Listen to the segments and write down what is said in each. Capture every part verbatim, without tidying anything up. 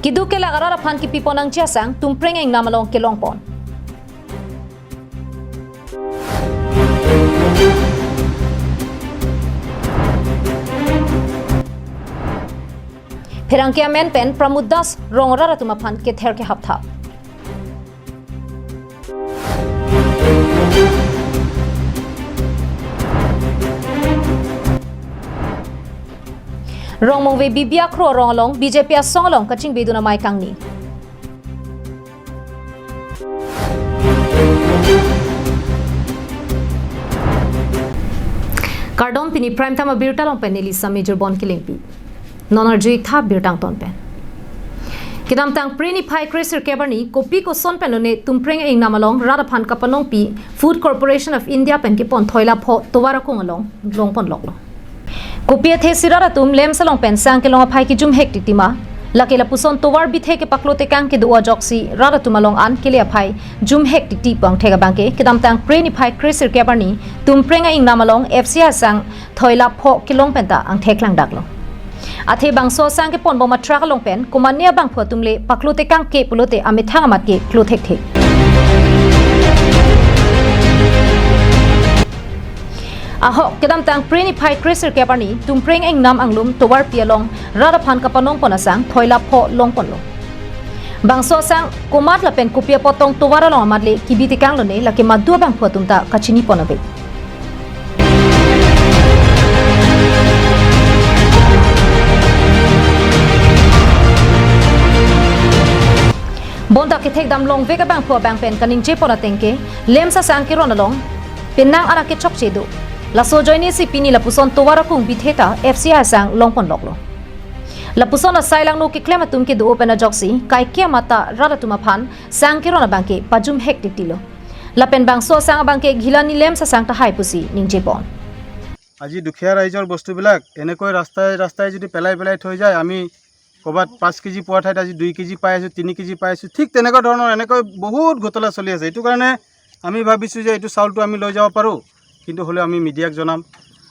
Keduk kelak arat aphan kipipon nangji asang Tumpreng ingnam along kelongpon. Pherangke amen pen Pramod Das rong arat atum aphan kether kehapthap. Rongmongve Bibia Kro arong along B J P asong along kachingbidun amei kangni. Kardom, pini Prime Time abirta along pen neli Samijur Bon Kilingpi. Non arju-ik tha birta angton pen. Kedamtang Phre niphai kresirkep arni kopi koson pen lone Tumpreng ingnam along rat aphan kapanongpi Food Corporation of India pen kepon thoila pho tovar akung along longpon loklo. Kopi athe si rat atum LAMPS along pen sang kelong aphai kejum hek titi ma, lake lapuson tovar bithe kepaklo tekang kedo ajoksi rat atum along an kele aphai jum hek titi pu angthek abangke kedamtang Phre niphai kresirkep arni Tumpreng ingnam along F C I asang thoila pho kelong penta angthek langdaklo. Athe bangso asang keponbom a-truck along pen komatne abangphu atum le paklo tekang ke pulote amethang amat ke klo thekthe. Ahok kedamtang Phre niphai kresirkep arni Tumpreng ingnam anglum tovarpi along rat aphan kapanongpon asang thoila pho longponlo. Bangso asang komat lapen kopi apot tong tovar along amat le kebi tekang lone, lake madu abangphu atum ta kachinipon ave. Bonta kethekdam longvek abangphu abang pen kaningjepon ateng ke LAMPS asang keron along penang arak kechokche do. Laso ajoine si pini lapuson tovar akung bithe ta F C I asang longpon loklo. Lapuson asai langno keklem atum kedo pen ajoksi kaike amat ta rat atum aphan sang keron abangke pajum hek titilo. Lapen bangso asang abangke Gilani LAMPS asang tahai pusi ningjepon. আজি দুখীয়া ৰাইজৰ বস্তুবিলাক এনেকৈ ৰাস্তাই ৰাস্তাই যদি পেলাই পেলাই থৈ যায়, আমি ক'ৰবাত পাঁচ কেজি পোৱা ঠাইত আজি দুই কেজি পাই আছোঁ, তিনি কেজি পাই আছোঁ। ঠিক তেনেকুৱা ধৰণৰ এনেকৈ বহুত ঘটনা চলি আছে। এইটো কাৰণে আমি ভাবিছোঁ যে এইটো চাউলটো আমি লৈ যাব পাৰোঁ, কিন্তু হ'লেও আমি মিডিয়াক জনাম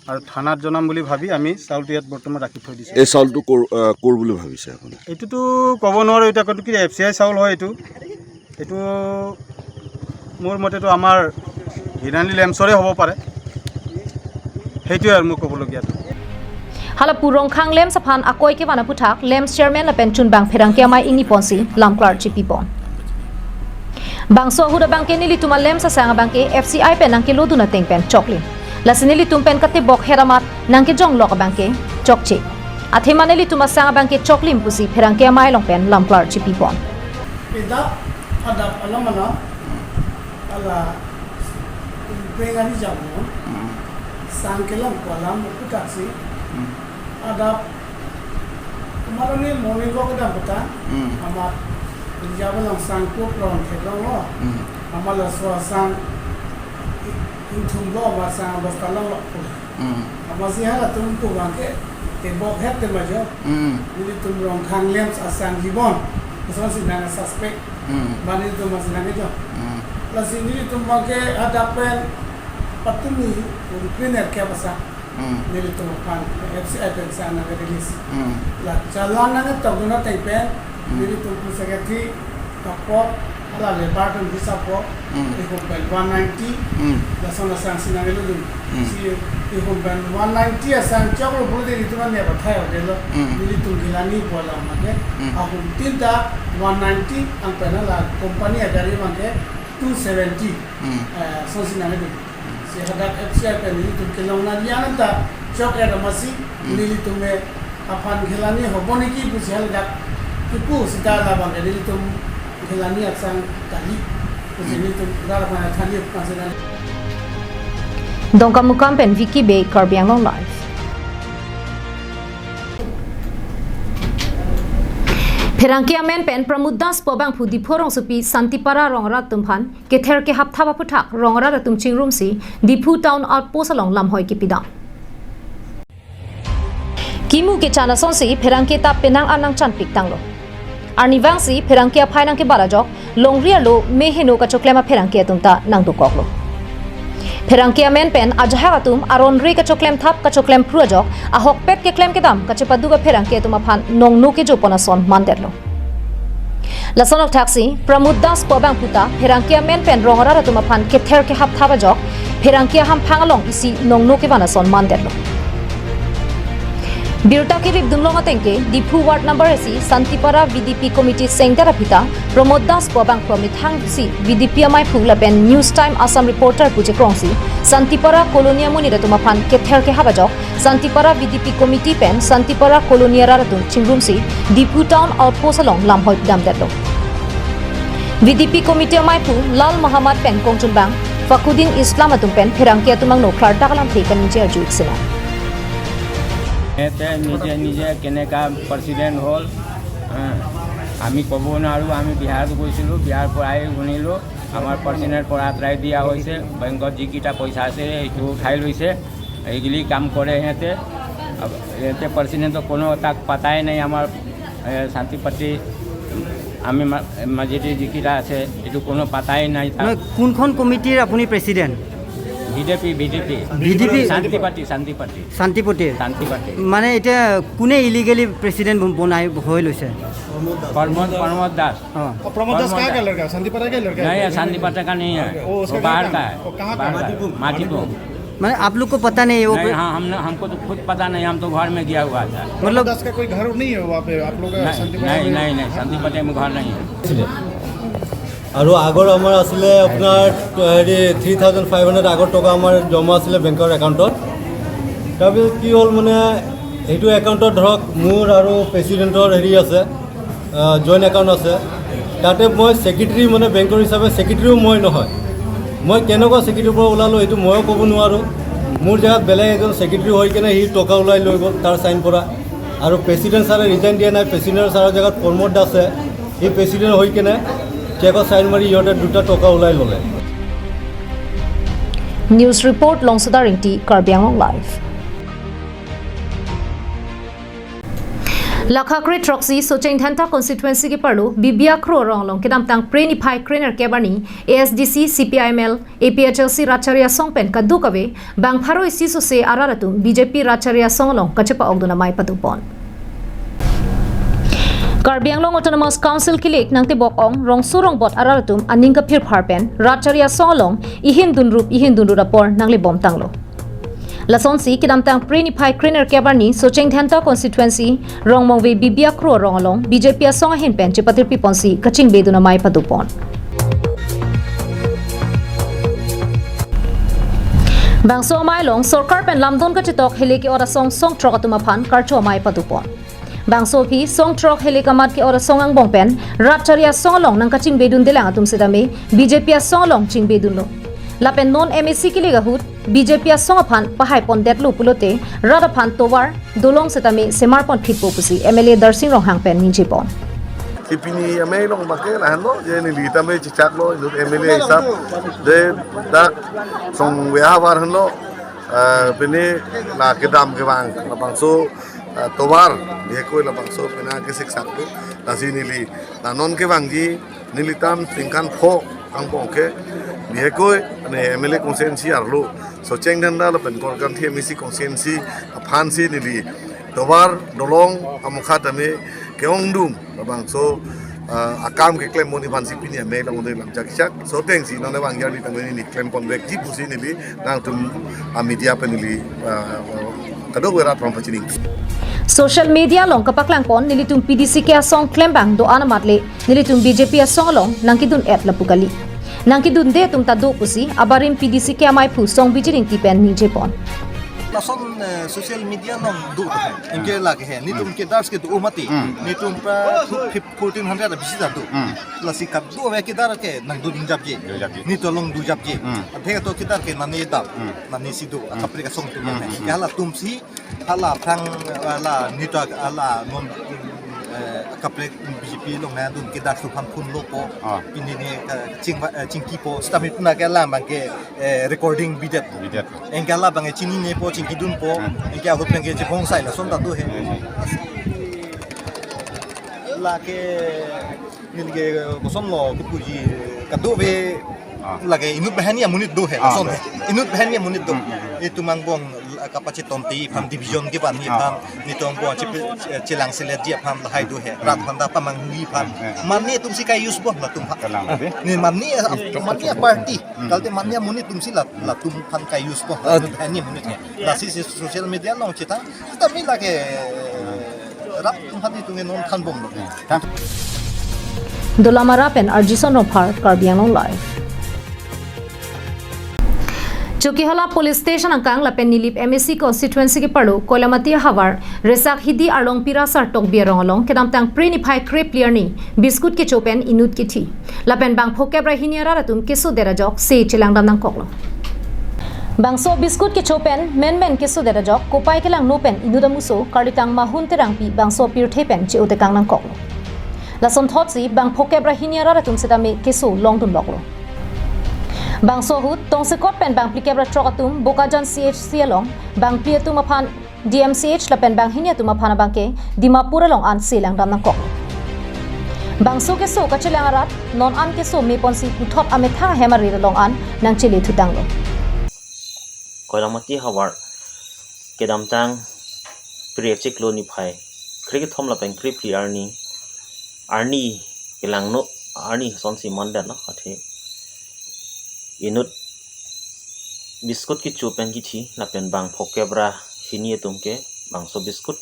আৰু থানাত জনাম বুলি ভাবি আমি চাউলটো ইয়াত বৰ্তমান ৰাখি থৈ দিছোঁ। এই চাউলটো ক'ৰ, আহ, ক'ৰ বুলি ভাবিছে আপুনি? এইটোতো ক'ব নোৱাৰোঁ, এতিয়া ক'তো কি এফ চি আই চাউল হয় এইটো। এইটো মোৰ মতেতো আমাৰ গিলানি লেম্পছৰে হ'ব পাৰে। সেইটোৱে আৰু মোৰ ক'বলগীয়াটো। Hala pu Rongkhang LAMPS aphan akoi kevan aputhak LAMPS chairman lapen chunbang pherangke amei ingniponsi lamklar chipipon. Bangso ahut abangke nelitum a-LAMPS asang abangke F C I pen nangkelodun ateng pen choklim. Lasi nelitum pen katebok her amat nangkejonglok abangke chokche. Athema nelitum asang abangke choklim pusi pherangke amei along pen lamklar chipipon. Kedap adap alam alam ala Tumpreng ani jamu. Hmm. Sang kelong ko alam aputhak si. Hmm. Adap komat arni morning walk kedam puta. Hmm. Amat jamu along sang ko prong theklonglo. Hmm. Amat laso asang i-, ingthumlo, amat sang bosta longlok pulo. Hmm. Amatsi halatum ko abangke tebok het tema jo. Hmm. Nelitum Rongkhang LAMPS asang jibon kosonsi nang suspect. Hmm. Ba nelitum amatsi nangkejo. Hmm. Lasi nelitum abangke adap pen patumi uri piner ke basa. Hmm. Nelitum aphan F C I pen sang nang release. Hmm. La challan nangtokdun ateng pen, hmm, nelitum pu secretary apot, hala labour atum bisa apot, hmm, ihum pen one ninety, hmm, lason asang si nanglodun. Hmm. Si ihum pen one ninety asang choklo pulote nelitum an ne pathai odelo. Hmm. Nelitum gilani bola make, hmm, ahum tin ta one ninety, ang pen hala company agari make two seventy, hmm, eh, asonsi nanglodun. Si hadak F C I pen nelitum kelong nangji an ta chok er amatsi, hmm, nelitum aphan gilani hobo niki pusi haladak kipu sita labang ke nelitum gilani asang kali pusi, hmm, nelitum dar aphan thani aphan sina. Dongkamukam pen Vicky Bey, Karbi Anglong Live. Pherangke amen pen Pramod Das pu abangphu Diphu rongsopi Santipara rong arat atum aphan kether kehapthap aputhak rong arat atum chingrumsi Diphu Town Outpost along lamhoi kipidam. Kimu kechan asonsi pherangke ta penang an nangchanpik tanglo. Arnivangsi pherangke aphai nangkebat ajok, longri arlo me heno kachoklem apherangke atum ta nangdokoklo. Pherangke amen pen ajahak atum aron re kachoklem thap kachoklem phru ajok, ahokpet keklem kedam kachepaduk apherangke atum aphan nongno kejopon ason mandetlo. Lason ok thaksi, Pramod Das pu abangphu ta, pherangke amen pen rong arat atum aphan kether kehap thap ajok, pherangke ahamphang along isi nongno kevan ason mandetlo. Birta keripdun long atengke, Diphu Ward number isi, Santipara V D P Committee sengder aphi ta, Pramod Das pu abangphu amethang si V D P amaiphu lapen News Time Assam Reporter pu chekrongsi, Santipara Colony amonit atum aphan kether kehap ajok, Santipara V D P Committee pen Santipara Colony arat atum chingrumsi Diphu Town Outpost along lamhoi damdetlo. V D P Committee amaiphu Lal Mohammad pen kongchunbang Fakruddin Islam atum pen pherangke atum angno klardak alamthe kaningje arju-ik sinang. এতে নিজে নিজে কেনেকা প্ৰেচিডেণ্ট হ'ল, হা, আমি ক'ব নোৱাৰোঁ। আমি বিহাৰত গৈছিলোঁ, বিহাৰৰ পৰা আহি শুনিলোঁ, আমাৰ প্ৰেচিডেণ্টৰ পৰা আঁতৰাই দিয়া হৈছে, বেংকত যিকেইটা পইচা আছে, সেইটো উঠাই লৈছে। এইগিলি কাম কৰে সিহঁতে। আব-, সিহঁতে প্ৰেচিডেণ্টৰ কোনো তাক পাতাই নাই। আমাৰ, এ, শান্তি পাৰ্টি, আমি মা-, মাজেদি যিকেইটা আছে, এইটো কোনো পাতাই নাই তাক। নহয়, কোনখন কমিটিৰ আপুনি president? V D P, V D P. V D P? শান্তি পাৰ্টি, শান্তি পাৰ্টি। শান্তি পাৰ্টিৰ? শান্তি পাৰ্টি। মানে এতিয়া কোনে ইলিগেলি প্ৰেচিডেণ্ট বনাই হৈ লৈছে? প্ৰমোদ, প্ৰমোদ দাস। हाँ। और प्रमोद दास प्रमोद कहाँ का दास। लड़का है? संदीप पारा का ही लड़का है? नहीं, संदीप पारा का नहीं है। ओ, उसका वो बाहर घर का है? ओ, कहाँ का बाहर है? का है। माटीपुंग। माटीपुंग। माने आप लोग को पता नहीं है वो नहीं, पे- हाँ, हमने, हमको तो खुद पता नहीं, हम तो घर में गया हुआ था। मतलब प्रमोद दास का कोई घर नहीं है वहाँ पे आप लोग का नहीं, संदीप पारा नहीं, में? नहीं, नहीं, संदीप पारा में घर नहीं है। আছিলে। আৰু আগৰ আমাৰ আছিলে আপোনাৰ, হেৰি, থ্ৰী থাউজেণ্ড ফাইভ হাণ্ড্ৰেড আগৰ টকা আমাৰ জমা আছিলে বেংকৰ একাউণ্টত। তাৰপিছত কি হ'ল, মানে, সেইটো একাউণ্টত ধৰক মোৰ আৰু প্ৰেচিডেণ্টৰ হেৰি আছে, আহ, জইণ্ট একাউণ্ট আছে। তাতে মই ছেক্ৰেটেৰী, মানে, বেংকৰ হিচাপে ছেক্ৰেটেৰীও মই নহয়। মই কেনেকুৱা ছেক্ৰেটেৰীৰ পৰা ওলালোঁ, এইটো ময়ো ক'ব নোৱাৰোঁ। মোৰ জেগাত বেলেগ এজন ছেক্ৰেটেৰী হৈ কেনে সি টকা ওলাই লৈ গ'ল তাৰ চাইন পৰা। আৰু প্ৰেচিডেণ্ট ছাৰে ৰিজাইন দিয়া নাই, প্ৰেচিডেণ্ট ছাৰৰ জেগাত প্ৰমোদ দাসে, সি প্ৰেচিডেণ্ট হৈ কেনে চেকত চাইন মাৰি সিহঁতে দুটা টকা ওলাই ল'লে। News report, Longsodar Ingti, Karbi Anglong Live. Lakha kre throksi Socheng Dhenta constituency ke-arlo Bibia Kro arong along kedamtang Phre niphai krenerkep arni A S D C, C P I M L, A P H L C rat chari asong pen kadokave bang pharo isi sose arat atum B J P rat chari asong along kachepa-okdun amei padopon. Karbi Anglong Autonomous Council kelek nangtebok ong rongso rongbot arat atum aning kaphirphar pen rat chari asong along ihin dunrup ihin dunrut apor nanglebomtanglo. Lasonsi kedamtang Phre niphai krenerkep arni Socheng Dhenta constituency Rongmongve Bibia Kro arong along B J P asong ahin pen chepatirpiponsi kachingbedun amei padopon. Bangso amei along sorkar pen lamdon kachetok hele ke-ot asong song throk atum aphan karcho amei padopon. Bangso aphi song throk hele kamat ke-ot asong angbong pen rat chari asong along nangkachingbedundelang atum setame B J P asong along chingbedunlo. Lapen non M A C kelek ahut B J P asong aphan pahaipondetlo pulote rat aphan tovar, dolong setame semarponphitpo pusi M L A Darsing Ronghang pen ningjepon. Si pini amei along bangke lahenlo, je neli tame chechaklo, inut M L A hisap, de dak song weha war henlo, eh, pini la kedam kevang, labangso, eh, tovar, bihekoi labangso, pina kesik saklo, lasi neli, la non kevangji, nelitum ningkan pho angbong ke, bihekoi, ne M L A constituency arlo, Socheng Dhenta lapen Korkanthi M A C constituency aphansi neli tovar dolong amokha tame ke-ongdung labangso, ah, akam keklem moni aphansi pini amei along neli lam chakchak. Sotengsi non abang arni tame neli klempon vekji pusi neli nangtum a media pen neli, ah, kadokave rat aphan pachining. Social media along kapaklangpon nelitum P D C K asong klembang do-an amat le nelitum B J P asong along nangkedun-et lapu kali. Nangkedunde atum ta do pusi abarim P D C K amaiphu Songbijit Ingti pen ningjepon. Lason, eh, social media along do ta. Anke lake he. Netum kedars kedo mati. Hmm. Netum pra fourteen hundred abisi ta do. Hmm. Lasi kadokave kedar ke nangdun japji. Dun japji. Netum along dun japji. Hmm. Adhe to kedar ke nani dam. Hmm. Nani si do. Hmm. Akaprek asong atum. Hmm, hmm, hmm. Ke halatumsi hala aphrang, hala netum hala non, eh, akaprek B J P along nangdun kedar atum aphan phone lopo. Ah. Pini ne ka ching, eh, chingkipo. Sitame puna ke hala abang ke, eh, recording bidet. Bidet. Anke hala abang ke chininepo, chingkidunpo. Hmm. Anke ahut abang ke chephongsai lason ta do he. Hmm. Lake neli ke kosonlo kepuji kadokave. Ah. Lake inut banghini amonit do he, ah, lason do he. Inut banghini amonit do. Hmm, hmm, hmm. Netum angbong, Kapachetonti aphan, division kevan-i aphan, nelitum po chepi-, chelang selet ji aphan lahai do he. Rat aphan ta pamanghu aphan. Mane atum si kai-use bom latum aphan. Kalang de. Ne mane, mane party. Kalte mane amonit atum si lat, latum aphan kai-use bom. Latum aphan ni monit he. Lasi si social media along chethan. Seta me lake rat atum aphan nelitum ke non than bomlo. Dolamara pen Arjison Ronghang, Karbi Anglong Live. Chokihola Police Station angkang lapen Nilip M A C constituency keparlo Koilamati ahavar Resak Hidi arlong Pira Sar Tokbi arong along kedamtang Phre niphai krephli arni biscuit kecho pen inut kithi. Lapen bang phokep ra hini arat atum kesodet ajok se chelangdam nangkoklo. Bangso biscuit kecho pen menmen kesodet ajok kopai kelangno pen inut amuso karlitang Mahun Terangpi bangso apirthe pen che-otekang nangkoklo. Lasonthotsi bang phokep ra hini arat atum setame keso longdunloklo. Bangso ahut tongsekot pen bang phlikep ra throk atum Bokajan C H C along, bang phli atum aphan D M C H lapen bang hini atum aphan abangke Dimapur along an se langdam nangkok. Bangso keso kachelang arat non an keso meponsi puthot amethang ahem arit along an nangchele thutanglo. Koilamati havar kedamtang Phre chiklo niphai krekethom lapen krephli arni, arni kelangno arni asonsi mandetlo, athe inut biscuit kecho pen kithi lapen bang phokep ra hini atum ke bangso biscuit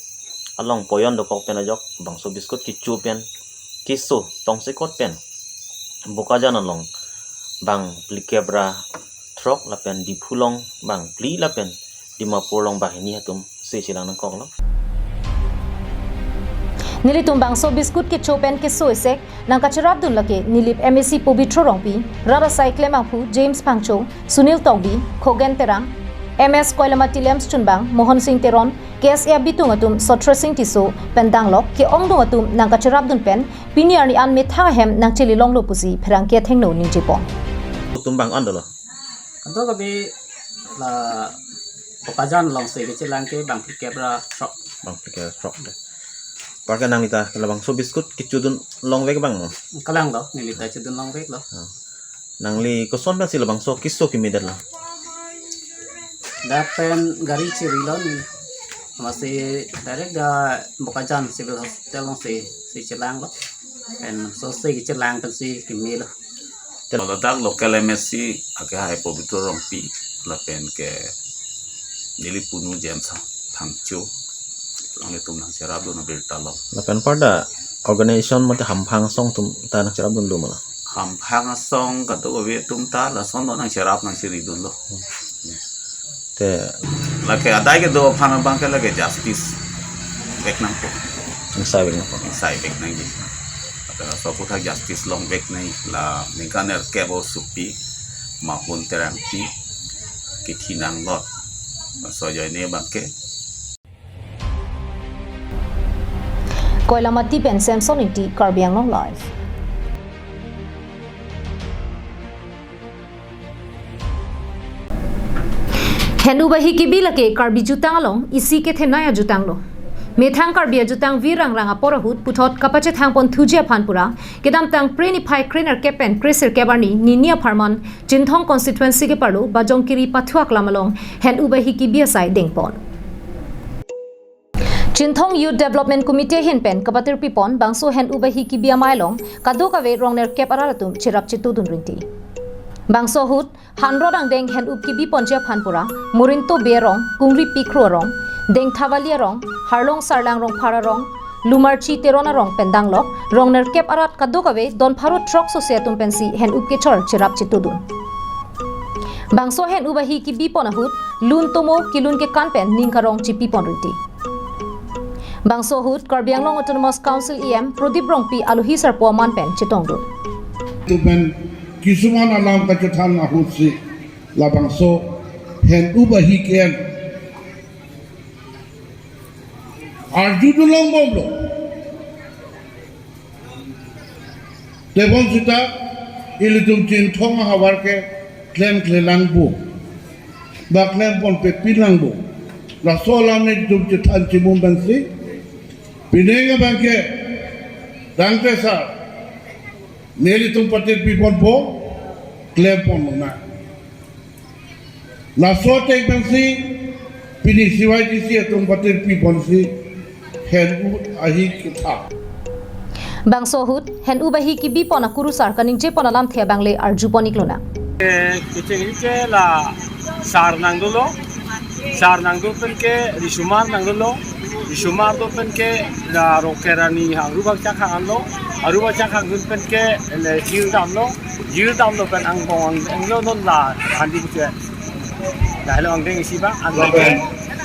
along poyon dokok pen ajok bangso biscuit kecho pen keso tongsekot pen Bokajan along bang phlikep ra throk lapen Diphu along bang phli lapen Dimapur along bang hini atum se chelang nangkoklo. Nelitum bangso biscuit kecho pen keso esek nangkacherapdun lake Nilip M A C Pobitro Rongpi, rat asai klem angphu James Phangcho, Sunil Tokbi, Khogen Terang, M S Koilamati Lamps chunbang Mohon Sing Teron, K S A abitung atum Sotro Sing Tisso pen danglok ke-ongdung atum nangkacherapdun pen pini arni an methang ahem nangchele longlo pusi pherangke athengno ningjepon. Atum bang-an dolo. Kadokave la Bokajan alongsi kechelang ke bang phlikep ra throk. Bang phlikep ra throk de. Apar ke nangli ta labangso biscuit kechodun longvek bang mo? Kalanglo, neli ta chodun longveklo. Ah. Nangli koson pensi labangso keso kemedetlo? Dak pen gari chirilo neli. Amatsi direct dak Bokajan Civil Hospital alongsi, si chelanglo. Pen so si chelang pensi kemelo. Ladak local M A C akehai Pobitro Rongpi lapen ke neli punu James Phangcho, nanglitum nangcherapdun abirta lo. Lapen parda organization mate hamphang asong atum ta nangcherapdun do ma? Hamphang asong kadokave atum ta lason lo nangcherap nangcheridunlo. Te lake adai kedo aphan abangke lake justice vek nangpo. Ingsai vek nangpo. Ingsai vek nangji. Lapen laso aphuthak justice longvek nangji, la ningkan nerkep osopi Mahun Terangpi kithi nanglot. Laso ajoine abangke. Koilamati pen Samson Ingti, Karbi Anglong Live. Hen-up ahi kebi lake Karbi jutang along isi kethenei ajutang lo. Methang Karbi ajutang virang rang apor ahut puthot kapachethang pon thuji aphan pura kedamtang Phre niphai krenerkep pen kresirkep arni nini apharman Chinthong constituency keparlo Bajongkiri pathu aklam along hen-up ahi kebi asai dengpon. Chinthong Youth Development Committee ahin pen kapatirpipon bangso hen-up ahi kebi amei along kadokave rong nerkep arat atum cherap chetodun rinti. Bangso ahut hanrot angdeng hen-up kebi ponji aphan pura Morinto Bey arong, Kungripi Kro arong, Dengthavali arong, Harlong Sarlang Rongphar arong, Lumarchi Teron arong pen danglok rong nerkep arat kadokave don pharo throk sose atum pensi hen-up kechor cherap chetodun. Bangso hen-up ahi kebi pon ahut lun tomo kelun kekan pen ning karong chipi pon rinti. Bangso ahut Karbi Anglong Autonomous Council E M Prodip Rongpi alohi sarpo aman pen chetongdun. Tupen kisuman alam kachethan ahutsi labangso hen-up ahi ke-en arjudun longbomlo. Tebon seta ilitum Chinthong ahavar ke klem kle langpo. Ba klem pon pepin langpo. Laso alam nelitum chethan chimum pensi. Pining abangke tangte sar nelitum patirpi ponpo, klem pon nang. Laso atheng pensi Pini C Y T C atum patir pi ponsi hen-u ahi kethak. Bangso ahut, hen-u bahi kibi pon akurusar kaningje pon alamthe abang le arju pon-ik lonang. Eh, kecheng ke la sar nangdolo, sar nangdo pen ke risomar nangdolo, risomar do pen ke la rokerani hang rubak chak hang anlo, arubak chak hang dun pen ke le jil damlo, jil damlo pen angbong ang, anglo non la handi buche. Dah lo angdeng isi ba, angdeng ke.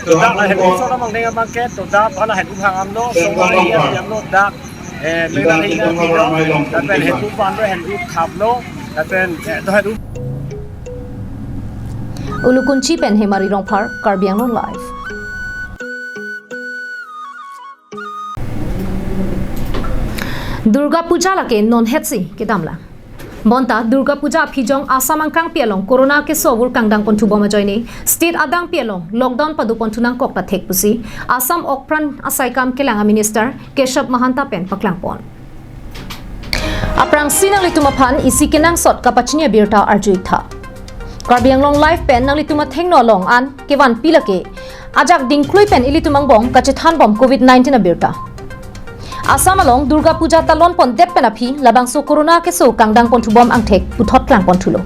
Toda la hen-u so lam angdeng abang ke, toda pala hen-u hang anlo, so ma iya yang lo dak, eh, mena hina kilo, lapen hen-u pan ro hen-u thap lo, lapen, eh, do hen-u. Ulukunchi pen Hemari Rongphar, Karbi Anglong Live. Durga Puja lake non hetsi kedam lang. Bonta Durga Puja aphijong Assam angkangpi along corona keso avur kangdang ponthubom ajoine state adangpi along lockdown pado ponthu nangkok ta thek pusi Assam okpran asaikam kelang a-minister Keshab Mahanta pen paklang pon. Aphrangsi nanglitum aphan isi kenangsot kapachini abirta arju-ik tha. Karbi Anglong Live pen nanglitum athengno along an kevanpi lake ajak dingklui pen ilitum angbong kachethan bom covid nineteen abirta. Assam along Durga Puja talon pondet pen aphi labangso corona keso kangdang ponthubom angthek puthot klang ponthulo.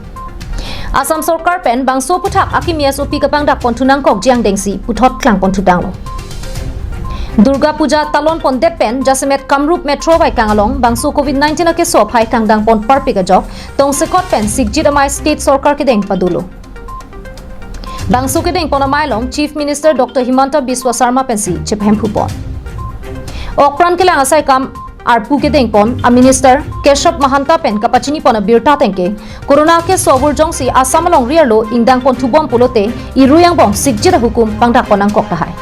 Assam sorkar pen bangso aphuthak akimi S O P kapangdak ponthu nangkokji angdengsi puthot klang ponthu tanglo. Durga Puja talon pondet pen jasemet Kamrup Metro vaikang along bangso covid nineteen akeso aphai kangdang pon parpik ajok tongsekot pen sikjit amei state sorkar kedeng padolo. Bangso kedeng pon amei along Chief Minister Doctor Himanta Biswa Sarma pensi chephemphu pon. Okpran kelang asaikam arpu kedeng pon a-minister Keshab Mahanta pen kapachini pon abirta ateng ke corona keso avur jongsi Assam along ri arlo ingdang ponthubom pulote irui angbong sikjit ahukum pangdak pon nangkok tahai.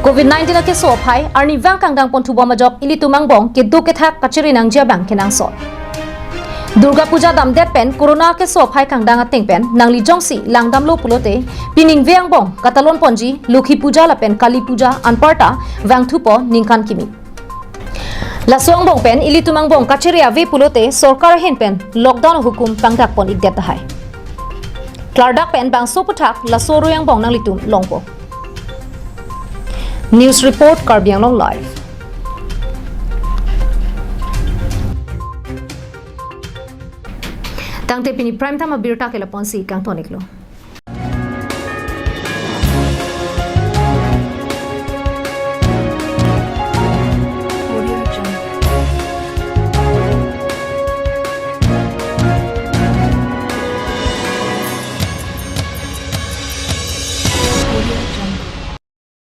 Covid nineteen akeso aphai arnivang kangdang ponthubom ajok ilitum angbong kedo kethak kachere nangji abang kenangsot. Durga Puja damdet pen corona keso aphai kangdang ateng pen nangli jongsi langdamlo pulote piningve angbong katalon ponji Lokhi Puja lapen Kali Puja anparta vangthupo ningkan kimi. Laso angbong pen ilitum angbong kachere ave pulote sorkar ahin pen lockdown ahukum pangdak pon-ikdet tahai. Klardak pen bangso aphuthak laso arui angbong nanglitum longpo. News report, Karbi Anglong Live. Tangte pini prime time abirta ke lapu-ansi kangton-iklo.